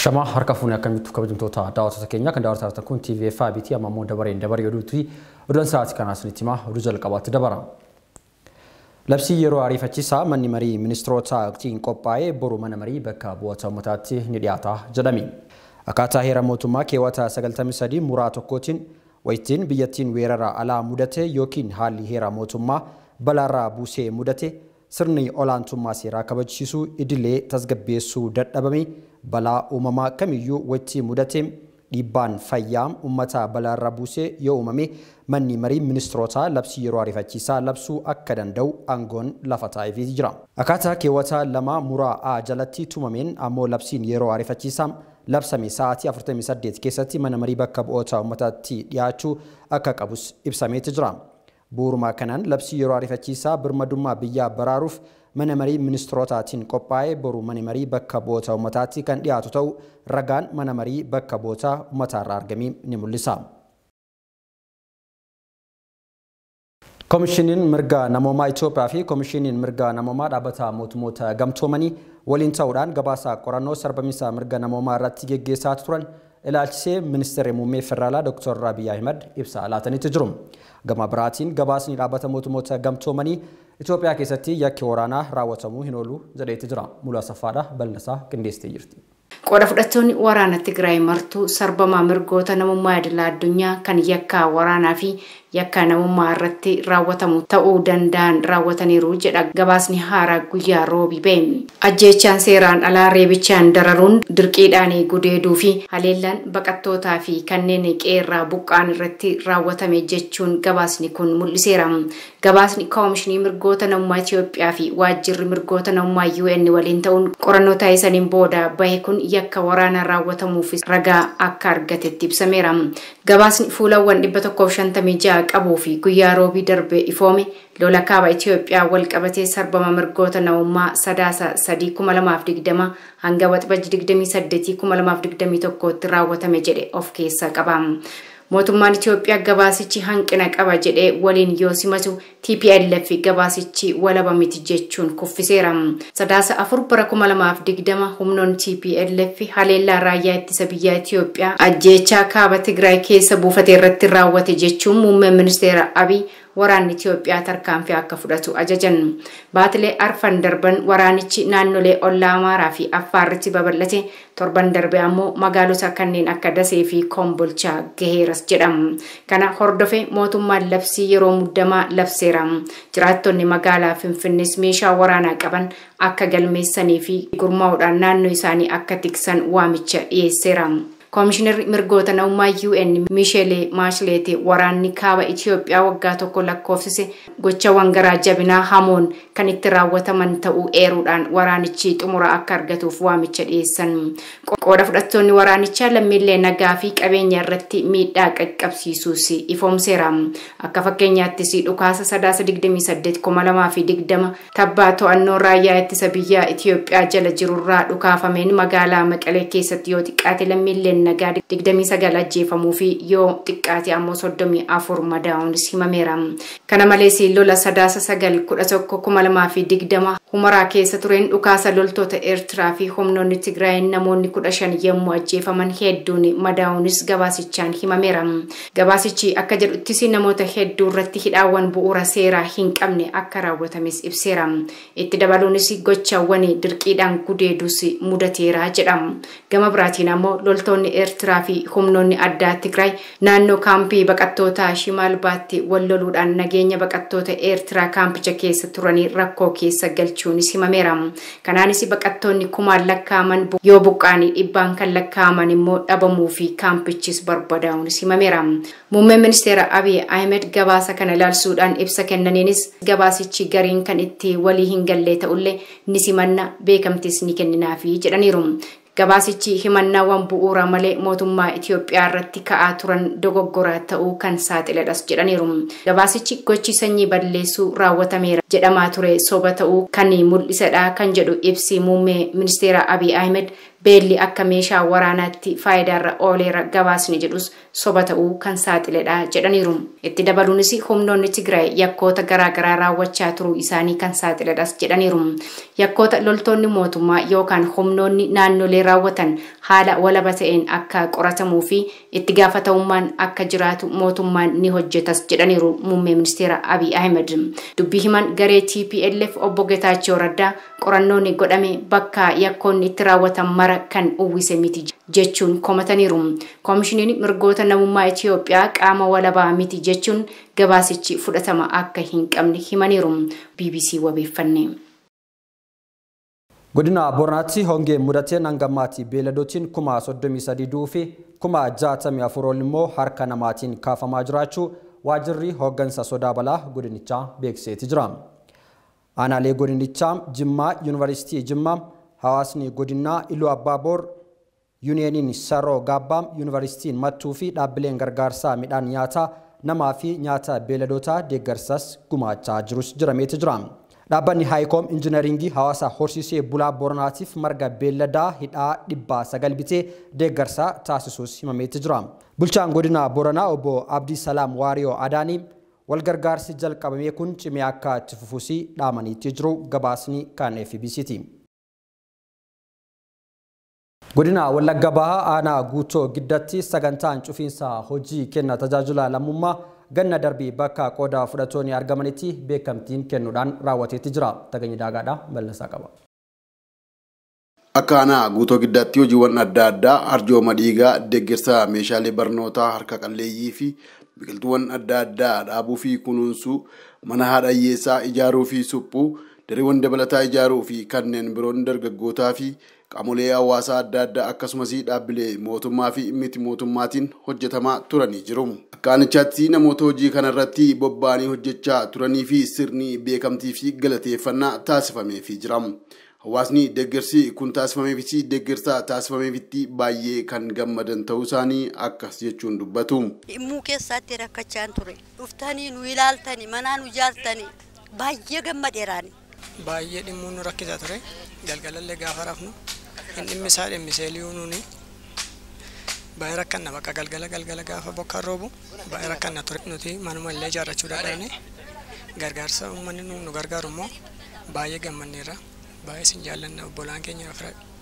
Shama harka fuunee akkamitti kabajamtoota daawwattoota keenya kan daawwataa kun TV FIBT amma immoo dabareen dabaree oduuti oduun sa'aatii kanaa isinitti himaa oduu jalqabaatti dabara. Labsii yeroo ariifachiisaa manni marii ministeerotaatiin qophaa'ee boru mana marii bakka bu'oota uummataatti ni dhiyaata jedhame. Akkaataa heera mootummaa keewwata 93 muraa tokkootiin wayittiin biyyattiin weerara alaa mudate yookiin haalli heera mootummaa balaarraa buusee mudate sirni olaantummaa seeraa kabachiisuu idilee tasgabbeessuu dadhabame balaa uumamaa kamiyyuu wayittii mudate dhiibbaan fayyaa uummata balaarraa buusee yoo uumame manni marii ministeerotaa labsii yeroo ariifachiisaa labsuu akka danda'u aangoon lafa taa'eefii jira. Akkaataa keewwata 2 muraa A jalatti tumameen ammoo labsiin yeroo ariifachiisaa labsame sa'aatii 48 keessatti mana marii bakka bu'oota uummataatti dhiyaachuu akka qabus ibsameeti jira. Bu'uuruma kanaan labsii yeroo ariifachiisaa birmadummaa biyyaa baraaruuf mana marii ministeerotaatiin qophaa'ee boru mana marii bakka bu'oota uummataatti kan dhiyaatu ta'u ragaan mana marii bakka bu'oota uummataarraa argame ni mul'isa. Komishiniin mirga namoomaa Itoophiyaa fi Komishiniin mirga namoomaa dhaabbata mootummoota gamtoomanii waliin ta'uudhaan gabaasa qorannoo sarbamiinsa mirga namoomaa irratti geggeessaa turan ilaalchisee ministeerri muummee federaalaa Dr. Abiy Ahmed ibsa laataniitu jiru. Gama biraatiin gabaasni dhaabbata mootummoota gamtoomanii Itoophiyaa keessatti yakki waraanaa raawwatamuu hin oolu jedheeti jira. Mul'aa Saffaadha bal'asaa qindeessitee jirti. Qooda fudhattoonni waraana Tigraay martuu sarbamaa mirgoota namummaa idilaa addunyaa kan yakkaa waraanaa fi yakka namummaa irratti raawwatamu ta'uu danda'an raawwataniiru jedha gabaasni haaraa guyyaa roobii ba'e. Ajjeechaan seeraan alaa reebichaan dararuun dirqiidhaan gudeeduu fi haleellaan baqattootaa fi kanneen qeerraa buqqaan irratti raawwatame jechuun gabaasni kun mul'iseera. Gabaasni Koomishinii mirgoota namummaa Itoophiyaa fi waajjirri mirgoota namummaa UN waliin ta'uun qorannoo taasisaniin booda bahe kun yakka waraanaa raawwatamuuf ragaa akka argatetti ibsameera. Gabaasni fuulawwan 156 qabuu fi guyyaa roobii darbe ifoome lola kaaba Itoophiyaa wal qabatee sarbama mirgoota namummaa sadaasa 3/2020 hanga waxabajji 28/2021 tti raawwatame jedhe of keessaa qaba. Mootummaan Itoophiyaa gabaasichi hanqina qaba jedhee waliin yoo simatu TPLF gabaasichi walaba miti jechuun kuffiseera. Sadaasa 4 bara 2020 humnoonni TPLF haleellaa raayyaa ittisa biyyaa Itoophiyaa ajjeechaa kaaba Tigraay keessa buufate irratti raawwate jechuun muummeen ministeera Abiy waraanni Itoophiyaa tarkaanfii akka fudhatu ajajan. Baatilee arfan darban waraanichi naannolee ollaa Amaaraa fi Affaaritti babal'ate torban darbe ammoo magaalota kanneen akka Dasee fi Kombolchaa gaheeras jedhama. Kana hordofe mootummaan labsii yeroo muddamaa labseera. Jiraattonni magaalaa Finfinnees meeshaa waraanaa qaban akka galmeessanii fi gurmaa'uudhaan naannoo isaanii akka tiksan waamicha dhiyeesseera. Koomishinarri mirgoota namummaa UN Miishele Baashileet waraanni kaaba Itoophiyaa waggaa tokko lakkoofsise gochawwan garaa jabinaa hamoon kan itti raawwataman ta'uu eeruudhaan waraanichi xumura akka argatuuf waamicha dhiyeessan. Qooda fudhattoonni waraanichaa lammiilee nagaa fi qabeenya irratti miidhaa qaqqabsiisuus ifoomseera. Akka fakkeenyaattis dhukaasa sadaasa 28/2020 tabbaa to'annoo raayyaa ittisa biyyaa Itoophiyaa jala jirurraa dhukaafameen magaalaa Maqalee keessatti yoo xiqqaate lammiileen nagaa 29 ajjeefamuu fi yoo xiqqaate ammoo 34 madaa'uunis himameera. Kana malees lola sadaasa 9/11/2020 Humaraa keessa tureen dhukaasa loltoota Eertiraa fi humnoonni Tigraay namoonni 15 yommuu ajjeefaman hedduun madaa'uunis gabaasichaan himameera. Gabaasichi akka jedhuttis namoota hedduu irratti hidhaawwan bu'uura seeraa hin qabne akka raawwatames ibseera. Itti dabaluunis gochaawwan dirqiidhaan gudeedus mudateera jedha. Gama biraatiin ammoo loltoonni Eertiraa fi humnoonni addaa Tigraay naannoo kaampii baqattoota Shimaalbaatti wal loluudhaan nageenya baqattoota Eertiraa kaampicha keessa turanii rakkoo keessa galchuunis himameera. Kanaanis baqattoonni kumaan lakkaa'aman yoo buqqaanii dhibbaan kan lakkaa'aman immoo dhabamuu fi kaampichis barbadaa'uunis himameera. Muummeen ministeera Abiy Ahmed gabaasa kana ilaalsuudhaan ibsa kennaniinis gabaasichi gariin kan itti walii hin galle ta'ullee ni simanna beekamtis ni kenninaafi jedhaniiru. Gabaasichi himannaawwan bu'uura malee mootummaa Itoophiyaa irratti ka'aa turan dogoggoraa ta'uu kan saaxiledhas jedhaniiru. Gabaasichi gochi sanyii balleessuu raawwatameera jedhamaa ture soba ta'uu kan mul'isedha kan jedhu ibsi muummee ministeera Abiy Ahmed Beelli akka meeshaa waraanaatti faayidaarra ooleera gabaasni jedhus soba ta'uu kan saaxiledha jedhaniiru. Itti dabaluunis humnoonni Tigraay yakkoota garaagaraa raawwachaa turuu isaanii kan saaxiledhas jedhaniiru. Yakkoota loltoonni mootummaa yookaan humnoonni naannolee raawwatan haala walaba ta'een akka qoratamuu fi itti gaafatamummaan akka jiraatu mootummaan ni hojjetas jedhaniiru muummee ministeera Abiy Ahmed. Dubbii himan garee TPLF obbo Getaachoo Raddaa qorannoon godhame bakka yakkoonni itti raawwatan mara kan uwwise miti jechuun komataniiru. Koomishiniin mirgoota namummaa Itiyoophiyaa qaama walabaa miti jechuun gabaasichi fudhatama akka hin qabne himaniiru. BBC wabeeffanne. Godina Booranaatti hongeen mudateen hanga ammaatti beeyladootiin 33,000 du'uu fi 64,000 ol immoo harka namaatiin kaafamaa jiraachuu waajjirri hooggansa sodaa balaa godinichaa beeksiseeti jira. Aanaalee godinichaa Jimmaa, Yuunivarsiitii Jimmaa, hawaasni godinaa Iluu Abbaaboor, Yuuniyeeniin Saroo Gaabbaa, Yuunivarsiitiin Mattuu fi dhaabbileen gargaarsaa midhaan nyaataa namaa fi nyaata beeyladootaa deeggarsas gumaachaa jirus jirameeti jira. Dhaabbanni Haayikoom Injiinaringii hawaasa horsiisee bulaa Booranaatiif marga beelladaa hidhaa 900 bitee deeggarsa taasisuus himameeti jira. Bulchaan godina Booranaa obbo Abdii Salaam Waariyoo Adaanii walgargaarsi jalqabame kun cimee akka itti fufuus dhaamaniitti jiru gabaasni kan FBCti. Godina Wallagga Bahaa aanaa Guutoo Giddaatti sagantaan cufiinsa hojii kenna tajaajila lammummaa ganna darbii bakka qooda fudhattoonni argamanitti beekamtiin kennuudhaan raawwateetti jira. Taganya Daagaadhaa bal'insaa qaba. Akka aanaa Guutoo Giddaatti hojiiwwan adda addaa arjooma dhiigaa, deeggarsa meeshaalee barnootaa harka qalleeyyii fi biqiltuuwwan adda addaa dhaabuu fi kunuunsuu, mana haadha hiyyeessaa ijaaruu fi suphuu, dareewwan dabalataa ijaaruu fi kanneen biroon dargaggootaa fi qaamolee hawaasaa adda addaa akkasumas dhaabbilee mootummaa fi miti mootummaatiin hojjetamaa turanii jiru. Akka aanichaatti namoota hojii kanarratti bobba'anii hojjechaa turanii fi sirni beekamtii fi galateeffannaa taasifameefii jira. Hawaasni deeggarsi kun taasifameefis deeggarsa taasifameefitti baay'ee kan gammadan ta'uu isaanii akkas jechuun dubbatu. Dhimmuu keessatti rakkachaa ture. Dhuftanii nu ilaaltanii, manaa nu ijaartanii baay'ee gammadeeraani. Baay'ee dhimmuun nu rakkisaa ture. Galgalallee gaafa rafnu hin dhimmisaa dhimmisee liyuu nuuni baay'ee rakkanna bakka galgala galgala gaafa bokkaan roobu baay'ee rakkanna ture. Nuti manuma illee ijaarrachuu dadhabne gargaarsa uummanni nu gargaaru immoo baay'ee gammanneerra. Baay'ee isin jaallanna obbolaan keenya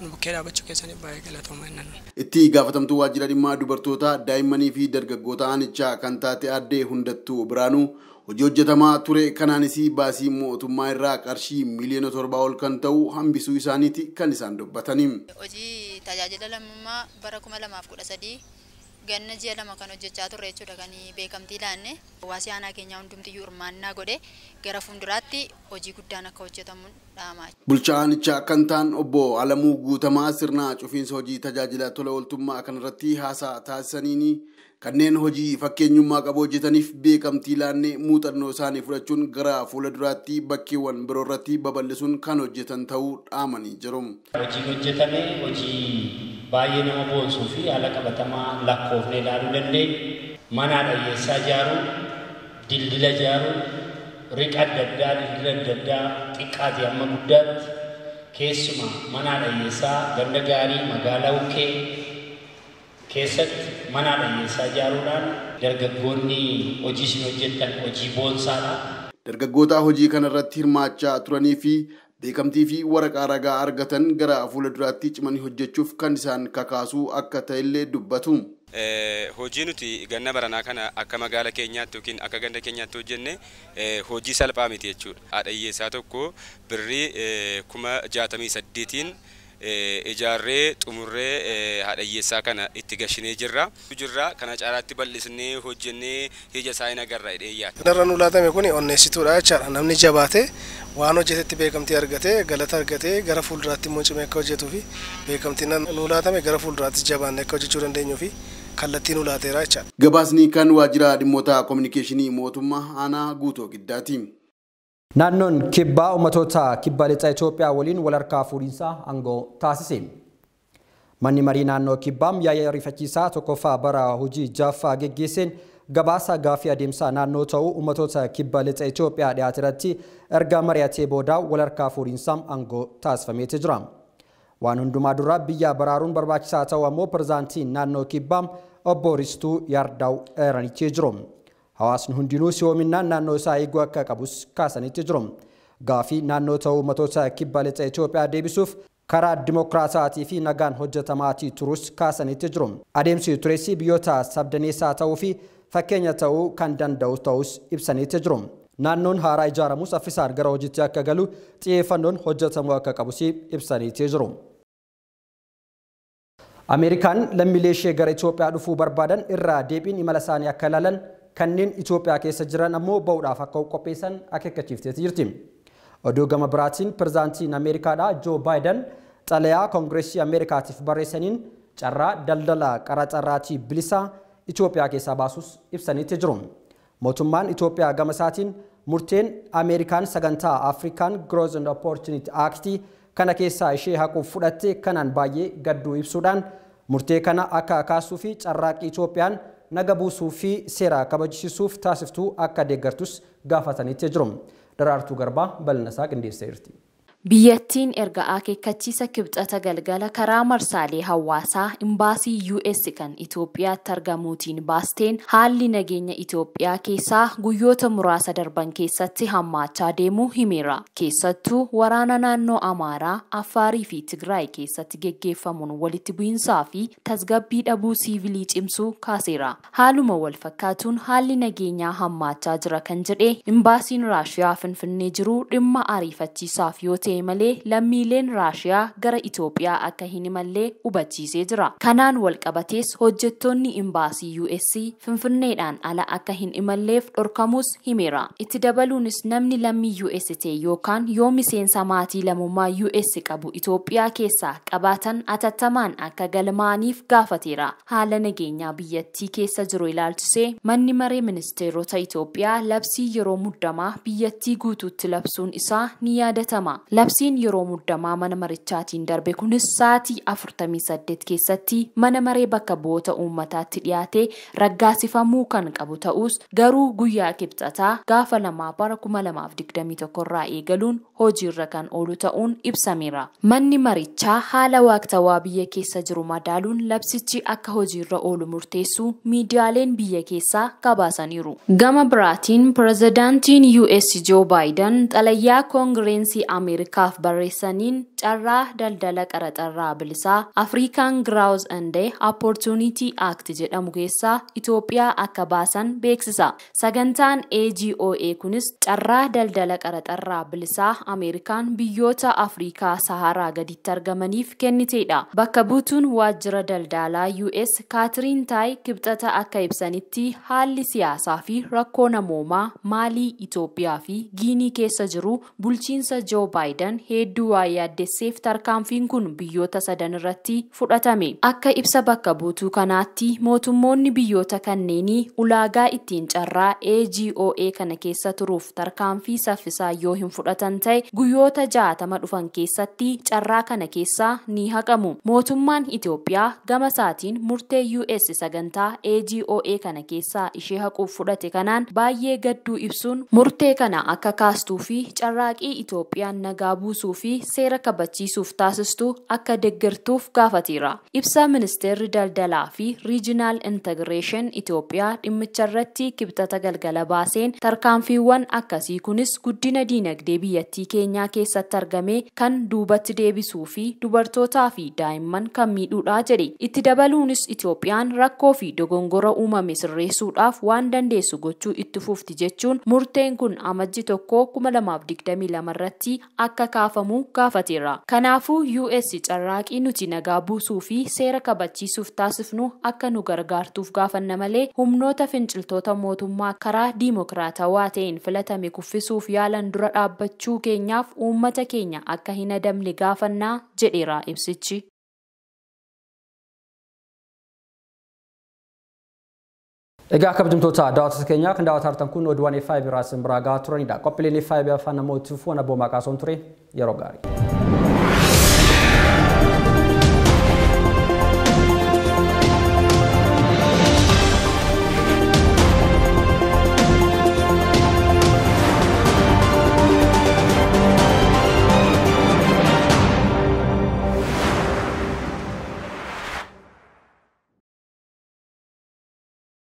nu bukkee dhaabachuu keessaniif baay'ee galatoomaa jenna. Itti gaafatamtuu waajjira dhimma dubartootaa, daa'immanii fi dargaggoota aanichaa kan taate aadde Hundattuu Biraanuu hojii hojjetamaa ture kanaanis baasii mootummaa irraa qarshii miliyoona 7 ol kan ta'u hambisuu isaaniiti kan isaan dubbatanii. Hojii tajaajila lammummaa bara 2013 ganna ji'a 2 kan hojjechaa turre jechuudha kan beekamtii laanne. Hawaasi aanaa keenyaa hundumtiyyuu hirmaannaa godhe gara fuulduraatti hojii guddaan akka hojjetamu dhaamaa. Bulchaa aanichaa kan ta'an obbo Alamuu Guutamaa sirna cufiinsa hojii tajaajila tola ooltummaa kanarratti haasaa taasisaniini kanneen hojii fakkeenyummaa qabu hojjetaniif beekamtii laannee muuxannoo isaanii fudhachuun gara fuula duraatti bakkeewwan biroo irratti babal'isuun kan hojjetan ta'uu dhaamanii jiru. Hojiin hojjetame hojii baay'ee nama boonsuu fi haala qabatamaa lakkoofnee ilaaluu dandeenyu. Mana hiyyeessaa ijaaruu, dildila ijaaruu, riqa adda addaa, dildila adda addaa xiqqaati amma guddaatti keessumaa mana hiyyeessaa ganda gaarii magaalaa Ukkee keessatti mana hiyyeessaa ijaaruudhaan dargaggoonni hojii isin hojjettan hojii boonsaadha. Dargaggoota hojii kanarratti hirmaachaa turanii fi beekamtii fi waraqaa ragaa argatan gara fuula duraatti cimanii hojjechuuf kan isaan kakaasuu akka ta'ellee dubbatu. Hojii nuti ganna baranaa kana akka magaala keenyaatti yookiin akka ganda keenyaatti hojjenne hojii salphaa miti jechuudha. Haadha hiyyeessaa tokko birrii 68,000 ijaarree xumurree haadha hiyyeessaa kana itti gashinee jirra. Kana caalaatti bal'isnee hojjennee ija isaa hin agarra jedhee yaada. Narra nu laatame kun onneessituudha jechaadha. Namni jabaatee waan hojjetetti beekamtii argatee galata argatee gara fuulduraatti immoo cimee akka hojjetuu fi beekamtiin nu laatame gara fuulduraatti jabaannee akka hojjechuu dandeenyuu fi kallattii nu laateera jechaadha. Gabaasni kan waajjira dhimmoota kominikeeshinii mootummaa aanaa Guutoo Giddaati. Naannoon kibbaa uummattoota kibba lixa Itoophiyaa waliin wal harkaa fuudhinsa aangoo taasise. Manni marii naannoo kibbaa yaa'ii ariifachiisaa tokkoffaa bara hojii jaaffaa geggeesseen gabaasa gaaffii adeemsaa naannoo ta'uu uummattoota kibba lixa Itoophiyaa dhiyaate irratti erga mari'atee booda wal harkaa fuudhinsa aangoo taasifameeti jira. Waan hundumaa dura biyya baraaruun barbaachisaa ta'uu ammoo pirezidaantiin naannoo Kibbaa obbo Ristuu Yaardaaw eeranitti jiru. Hawaasni hundinuu si'oominaan naannoo isaa eeguu akka qabus kaasanitti jiru. Gaafii naannoo ta'uu uummattoota Kibba Lixa Itoophiyaa deebisuuf karaa dimokiraataatii fi nagaan hojjetamaatii turus kaasanitti jiru. Adeemsi tureessi biyyoota sabdaneessaa ta'uu fi fakkeenya ta'uu kan danda'u ta'us ibsanitti jiru. Naannoon haaraa ijaaramus saffisaan gara hojiitti akka galu xiyyeeffannoon hojjetamuu akka qabus ibsanitti jiru. Ameerikaan lammiilee ishee gara Itoophiyaa dhufuu barbaadan irraa deebiin imala isaanii akka ilaalan kanneen Itoophiyaa keessa jiran ammoo ba'uudhaaf akka qopheessan akeekkachiiftee jirti. Oduu gama biraatiin pirezidaantiin Ameerikaadhaa Joo Baayiden xalayaa Koongireesii Ameerikaatiif barreessaniin carraa daldala qaraxarraatii bilisaa Itoophiyaa keessaa baasus ibsanitti jiru. Mootummaan Itoophiyaa gama isaatiin murteen Ameerikaan sagantaa African Growth and Opportunity Act kana keessaa ishee haquuf fudhatte kanaan baay'ee gadduu ibsuudhaan murtee kana akka kaasuu fi carraaqqii Itoophiyaan naga buusuu fi seera kabajsiisuuf taasiftuu akka deeggartus gaafatanitti jiru. Daraartuu Garbaa bal'ina isaa qindeessee jirti. Biyyattiin erga akeekkachiisa Kibxata galgala karaa marsaalee hawaasaa imbaasii US kan Itoophiyaatti argamuutiin baasteen haalli nageenya Itoophiyaa keessaa guyyoota muraasa darban keessatti hammaachaa deemuu himeera. Keessattuu waraana naannoo Amaaraa, Affaarii fi Tigraay keessatti geggeeffamuun walitti bu'iinsaa fi tasgabbii dhabuu siivilii cimsuu kaaseera. Haaluma wal fakkaatuun haalli nageenyaa hammaachaa jira kan jedhe imbaasiin Raashiyaa Finfinnee jiru dhimma ariifachiisaaf yoo ta'e malee lammiileen Raashiyaa gara Itoophiyaa akka hin imallee hubachiisee jira. Kanaan wal qabatees hojjettoonni imbaasii US Finfinneedhaan ala akka hin imalleef dhorkamus himeera. Itti dabaluunis namni lammii US ta'e yookaan yoo miseensa maatii lammummaa US qabu Itoophiyaa keessaa qabaatan atattamaan akka galmaaniif gaafateera. Haala nageenyaa biyyattii keessa jiru ilaalchisee manni maree ministeerota Itoophiyaa labsii yeroo muddamaa biyyattii guutuutti labsuun isaa ni yaadatama. Labsiin yeroo muddamaa mana marichaatiin darbe kunis sa'aatii 48 keessatti mana maree bakka bu'oota uummataatti dhiyaatee raggaasifamuu kan qabu ta'us garuu guyyaa Kibxataa gaafa 2 bara 2021 irraa eegaluun hojiirra kan oolu ta'uun ibsameera. Manni marichaa haala waqtawaa biyya keessa jiru madaaluun labsichi akka hojiirra oolu murteessuu miidiyaaleen biyya keessaa gabaasaniiru. Gama biraatiin pirezidaantiin US Joe Biden xalayaa Koongireensii Ameerikaaf barreessaniin carraa daldala qaraxarraa bilisaa African Growth and Opportunity Act jedhamu keessaa Itoophiyaa akka baasan beeksisa. Sagantaan AGOA kunis carraa daldala qaraxarraa bilisaa Ameerikaan biyyoota Afrikaa Saharaa gaditti argamaniif kenniteedha. Bakka buutuun waajjira daldalaa US Kaatiriin Taay Kibxata akka ibsanitti haalli siyaasaa fi rakkoo namoomaa Maalii, Itoophiyaa fi Giinii keessa jiru bulchiinsa Joo Baayiden hedduu waa yaaddesseef tarkaanfiin kun biyyoota sadan irratti fudhatame. Akka ibsa bakka buutuu kanaatti mootummoonni biyyoota kanneenii ulaagaa ittiin carraa AGOA kana keessa turuuf tarkaanfii saffisaa yoo hin fudhatan ta'e guyyoota 60 dhufan keessatti carraa kana keessaa ni haqamu. Mootummaan Itoophiyaa gama isaatiin murtee US sagantaa AGOA kana keessaa ishee haquuf fudhate kanaan baay'ee gadduu ibsuun murtee kana akka kaastuu fi carraaqii Itoophiyaan nagaa buusuu fi seera kabachiisuuf taasistu akka deeggartuuf gaafateera. Ibsa ministeerri daldalaa fi Regional Integration Itoophiyaa dhimmicha irratti Kibxata galgala baaseen tarkaanfiiwwan akkasii kunis guddina diinagdee biyyattii keenyaa keessatti argame kan duubatti deebisuu fi dubartootaa fi daa'imman kan miidhuudha jedhe. Itti dabaluunis Itoophiyaan rakkoo fi dogongora uumame sirreessuudhaaf waan dandeessu gochuu itti fufti jechuun murteen kun Amajji 1 2022 irratti akka kaafamu gaafateera. Kanaafuu US carraaqii nuti nagaa buusuu fi seera kabachiisuuf taasifnu akka nu gargaartuuf gaafanna malee humnoota finciltoota mootummaa karaa diimokiraatawaa ta'een filatame kuffisuuf yaalan dura dhaabbachuu keenyaaf uummata keenya akka hin adamne gaafannaa jedheera ibsichi. Egaa kabajamtoota daawwattoota keenyaa kan daawwataa jirtan kun oduuwwan FIB irraa isin biraa gahaa turanidha. Qophiileen FIB afaan namootiif waan abboomaa kaasuun ture yeroo gaarii.